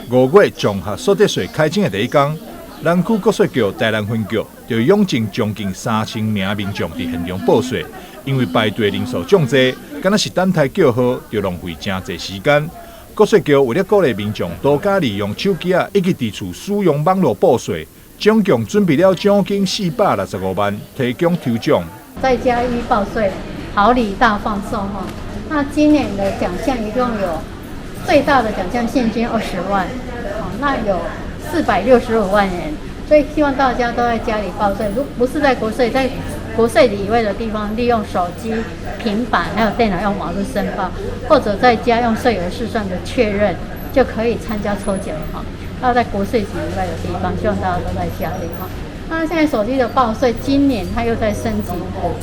5月綜合所得稅開徵的第一工，南區國稅局台南分局就湧進將近3000名民眾佇現場報稅，因為排隊人數眾濟，敢若是等待叫號，就浪費誠濟時間。國稅局為了鼓勵民眾多加利用手機仔以及佇厝使用網路報稅，總共準備了獎金465萬，提供抽獎。在家一報稅，好禮大放送哈！那今年的獎項一共有最大的獎項現金20萬，好，那有465萬元，所以希望大家都在家裡報稅，如不是在國稅，在國稅以外的地方，利用手機、平板還有電腦用網路申報，或者在家用稅額試算的確認，就可以參加抽獎哈。那在國稅局以外的地方，希望大家都在家裡哈。那現在手機的報稅，今年它又在升級，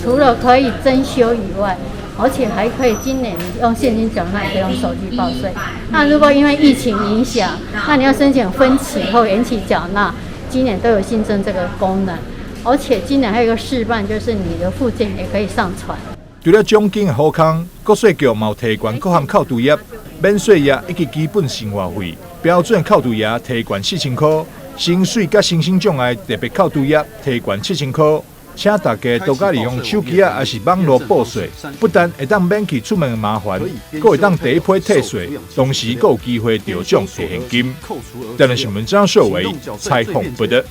除了可以增修以外，而且還可以今年用現金繳納，也可以用手機報稅。那如果因為疫情影響，那你要申請分期或延期繳納，今年都有新增這個功能。而且今年還有一個示範，就是你的附件也可以上傳。除了獎金的好康，國稅局嘛有提懸各項扣除額、免稅額以及基本生活費標準扣除額提懸4000箍，薪水佮身心障礙特別扣除額提懸7000箍。請大家多加利用手機仔，抑是網路報稅，不但會當免去出門的麻煩，閣會當第一批退稅，同時閣有機會得獎提現金。台南新聞張秀偉採訪報導。